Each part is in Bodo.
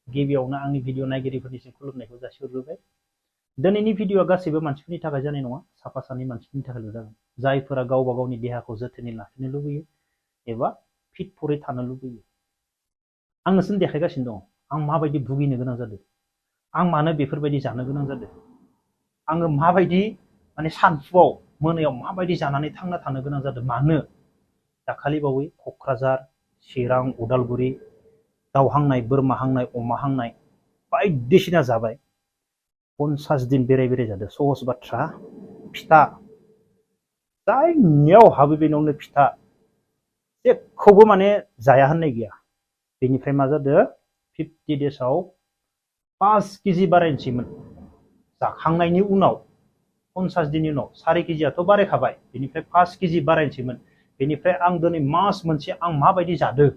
गिबियावनो आंनि भिडिअ नायगिरिफोरनिसिम खुलुमनायखौ जासिहरग्रोबाय। दिनैनि भिडिअआ गासैबो मानसिफोरनि थाखाय जानाय नङा, साफा सानै मानसिफोरनि थाखायल' जागोन, जायफोरा गावबा गावनि देहाखौ जोथोनै लाखिनो लुबैयो एबा फिट फरै थानो लुबैयो। आं नोंसोरनो देखायगासिनो दं आं माबायदि भुगिनो गोनां जादों, आं मानो बेफोरबायदि जानो गोनां जादों, आङो माबायदि माने सानफुआव मोनायाव माबायदि जानानै थांना थानो गोनां जादों। मानो दाखालि बावै क'क्राझार, चिरां, उदालगुरि दाउ हांनाय, बोरमा हांनाय, अमा हांनाय बायदिसिना जाबाय, 50 दिन बेराय बेराय जादों। सहज बाथ्रा, फिथा जायनियाव हाबो बेनावनो फिथा, जेखौबो माने जाया होननाय गैया। बेनिफ्राय मा जादों, 50 डेजआव 5 केजि बारायनोसैमोन। जाखांनायनि उनाव 50 दिननि उनाव 4 केजियाथ' बारायखाबाय, बेनिफ्राय 5 केजि बारायनोसैमोन। बेनिफ्राय आं दिनै मास मोनसे आं माबायदि जादों,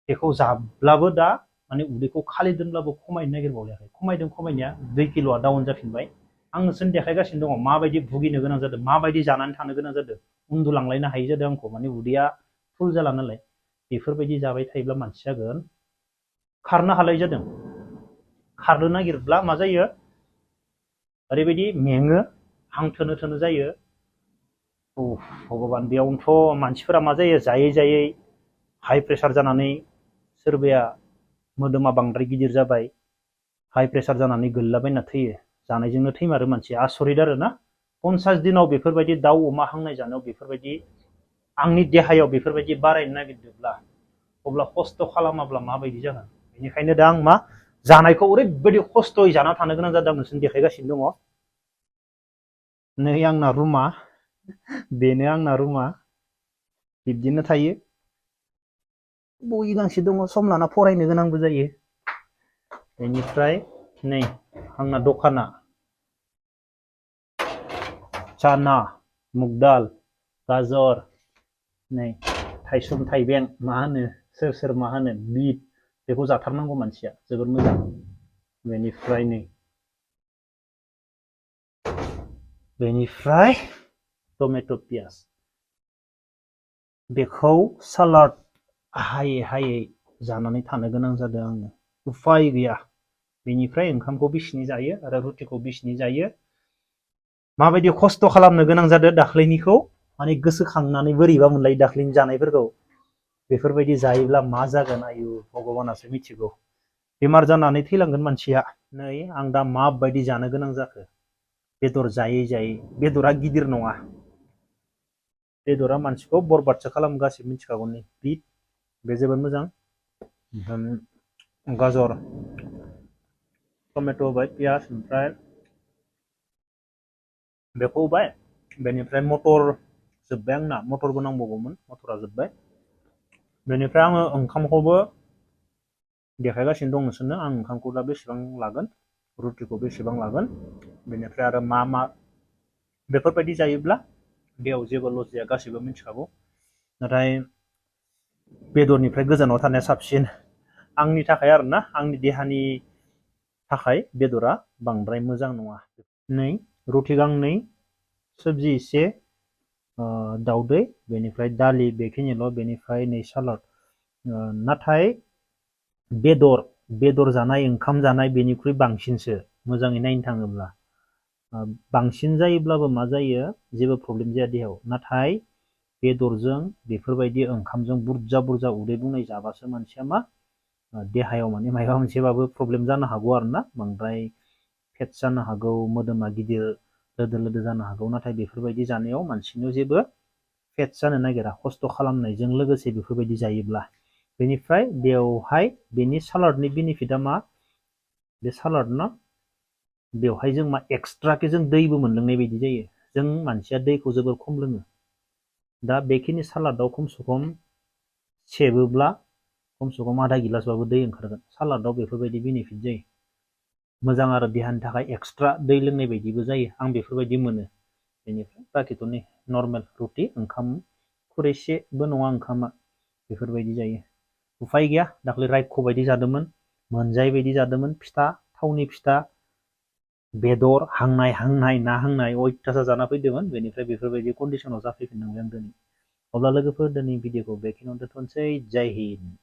बेखौ जाब्लाबो दा माने उदैखौ खालि दोनब्लाबो खमायनो नागिरबावलायाखै। खमायदों खमायनाया, 2 किल'आ डाउन जाफिनबाय। आं नोंसोरनो देखायगासिनो दङ माबायदि भुगिनो गोनां जादों, माबायदि जानानै थानो गोनां जादों। उन्दुलांलायनो हायि जादों आंखौ, माने उदैया फुल जाला नालाय। बेफोरबायदि जाबाय थायोब्ला मानसि जागोन खारनो हालाय जादों। खारनो नागिरब्ला मा जायो, ओरैबायदि मेङो, हां थोनो थोनो जायो। भगबान, बेयावनोथ' मानसिफोरा मा जायो, जायै जायै हाइ प्रेसार जानानै सोरबाया मोदोमा बांद्राय गिदिर जाबाय, हाइ प्रेसार जानानै गोलैलाबायना थैयो। जानायजोंनो थैमारो मानसिया। आसरित आरो ना, 50 दिनाव बेफोरबायदि दाउ अमा हांनाय जानायाव बेफोरबायदि आंनि देहायाव बेफोरबायदि बारायनो नागिरदोंब्ला अब्ला खस्थ' खालामाब्ला माबायदि जागोन। बेनिखायनो दा आं मा जानायखौ ओरैबायदि खस्थ'यै जाना थानो गोनां जादों, आं नोंसोरनो देखायगासिनो दङ। नै आंना रुमा, बेनो आंना रुमा, बिब्दिनो थायो। बहि गांसे दङ, सम लाना फरायनो गोनांबो जायो। बेनिफ्राय नै आंना दखाना, चाना, मुग दाल, गाजर, नै थाइसुम थाइबें, मा होनो सोर सोर मा होनो, बिट, बेखौ जाथारनांगौ मानसिया, जोबोद मोजां। बेनिफ्राय नै बेनिफ्राय टमेट' पियाज, बेखौ सालाद हायै हायै जानानै थानो गोनां जादों आङो, उफाय गैया। बेनिफ्राय ओंखामखौ बिसिनि जायो आरो रुटिखौ बिसिनि जायो। माबायदि खस्थ' खालामनो गोनां जादों दाख्लैनिखौ माने गोसोखांनानै बोरैबा मोनलायो दाख्लैनि जानायफोरखौ। बेफोरबायदि जायोब्ला मा जागोन, आयु भगबानासो मिथिगौ। बेमार जानानै थैलांगोन मानसिया। नै आं दा माबायदि जानो गोनां जाखो, बेदर जायै जायै। बेदरा गिदिर नङा, बेदरा मानसिखौ बरबादसो खालामो, गासिबो मिथिखागौ। नै बिट, बे जोबोद मोजां। गाजर, टमेट' होबाय, पियाज, ओमफ्राय बेखौ होबाय। बेनिफ्राय मटर जोब्बाय आंना, मटरबो नांबावगौमोन, मटरा जोब्बाय। बेनिफ्राय आङो ओंखामखौबो देखायगासिनो दं नोंसोरनो, आं ओंखामखौ दा बेसेबां लागोन, रुटिखौ बेसेबां लागोन। बेनिफ्राय आरो मा मा बेफोरबायदि जायोब्ला बेयाव जेबो लस जाया, गासैबो मिथिखागौ। नाथाय बेदरनिफ्राय गोजानाव थानाया साबसिन आंनि थाखाय आरोना, आंनि देहानि थाखाय बेदरा बांद्राय मोजां नङा। नै रुटि गांनै, सबजि एसे, दाउदै, बेनिफ्राय दालि बेखिनिल', बेनिफ्राय नै सालाद। नाथाय बेदर जानाय, ओंखाम जानाय बेनिख्रुइ बांसिनसो मोजाङै नायनो थाङोब्ला। बांसिन जायोब्लाबो मा जायो, जेबो प्रब्लेम जाया देहायाव। नाथाय बेदरजों बेफोरबायदि ओंखामजों बुरजा बुरजा उदै बुंनाय जाबासो मानसिया मा देहायाव माने माबा मोनसेबाबो प्रब्लेम जानो हागौ आरो ना। बांद्राय फेट जानो हागौ, मोदोमा गिदिर लोदो लोदो जानो हागौ। नाथाय बेफोरबायदि जानायाव मानसिनियाव जेबो फेट जानो नागिरा, खस्थ' खालामनायजों लोगोसे बेफोरबायदि जायोब्ला। बेनिफ्राय बेवहाय बेनि सालादनि बेनिफिटआ मा, बे सालादना बेवहाय जों मा एक्सट्राके जों दैबो मोनलोंनाय बायदि जायो। जों मानसिया दैखौ जोबोर खम लोङो। दा बेखिनि सालादाव खमसे खम सेबोब्ला खमसे खम आधा गिलासबाबो दै ओंखारगोन। सालादाव बेफोरबायदि बेनिफिट जायो। मोजां आरो देहानि थाखाय एक्सट्रा दै लोंनाय बायदिबो जायो, आं बेफोरबायदि मोनो। बेनिफ्राय बाखिथ' नै नर्मेल रुटि, ओंखाम खुरैसेबो नङा ओंखामा, बेफोरबायदि जायो। उफाय गैया, दाख्लै रायख' बायदि जादोंमोन, मोनजायै बायदि जादोंमोन। फिथा, थावनि फिथा, बेदर हांनाय ना हांनाय अयथासार जाना फैदोंमोन। बेनिफ्राय बेफोरबायदि कन्डिसनाव जाफैफिननांबाय आं दिनै। अब्ला लोगोफोर, दिनै भिडिअखौ बेखिनियावनो दोनथ'नोसै। जय हिन्द।